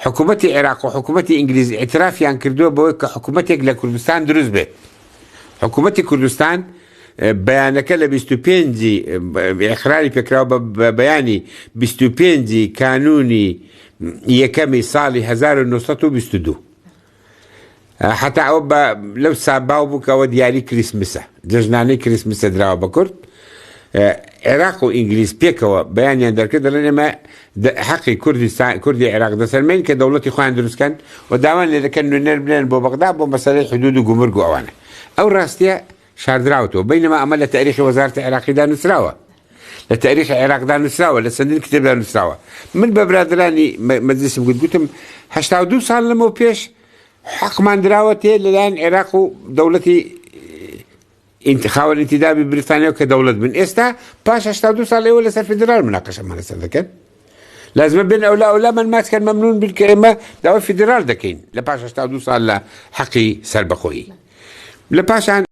حکوومەتی عێراق و حکوومەتی ئینگلیز ئیعترافیان کردووە بەوەی کە حکوومەتێک لە کوردستان دروست بێت. حکوومەتی کوردستان بەیانەکە لە 25 ئیقراری پێکراوە بە بەیانی 25 کانوونی یەکەمی ساڵی 1922. حتا ئەوە بە لەو سا باو بوو کە ئەوە دیاری کریسمسە، جەژنانەی کریسمسە دراوە بە کورد. عێراق و ئینگلیز پێکەوە بەیانیان دەرکرد دەڵێن ئێمە حەقی کوردستان کوردی عێراق دەسەلمێن کە دەوڵەتی خۆیان دروستکەن و داوان لێ دەکەن نوێنەر بنێن بۆ بەغدا بۆ مەسەلەی حدود و گومرگ و ئەوانە. ئەو ڕاستیە شاردراوەتەوە بەینەما ئەمە لە تاریخی وەزارەتی عێراقیدا نووسراوە. لە تاریخی عێراقدا نووسراوە لە چەندین کتێبدا نووسراوە من بە برادرانی مەجلیسم گوت گوتم 82 ساڵ لەمەو پێش حەقمان دراوەتێ لەلایەن عێراق و دەوڵەتی خاوەن انتدابی بریتانیا کە دەوڵەت بن ئێستا پاش 82 ساڵ ئێوە لەسەر فیدرال مناقەشەمان لەسەر دەکەن لازمە بێن ئەولا ئەولا من ماچکەن مەمنون بین کە ئێمە داوای فیدرال دەکەین لە پاش 82 ساڵ لە حەقی سەربەخۆیی لە پاشان.